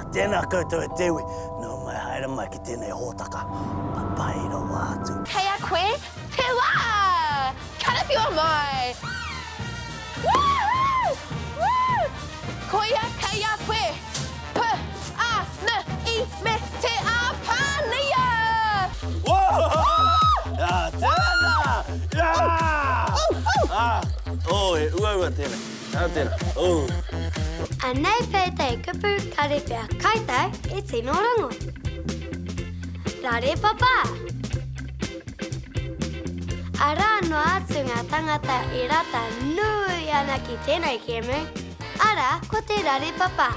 Tēnā koutou e te iwi, nau mai haere mai ki tēnei hōtaka papai rawa atu. Kei a koe te wā! Karawhiua mai! Woohoo! Woo! Koia kei a koe! P, A, N, I me te A Pānia! Woo! Ah, tēnā! Yeah! Ah, oh, he uaua tēnei. Ah, tēnā. Oh. Anei pētei kupu kare pea koutou e tino rongo. Rare papa! Arā noa atu ngā tangata e rata nui ana ki tēnei kēmu, arā ko te rare papa.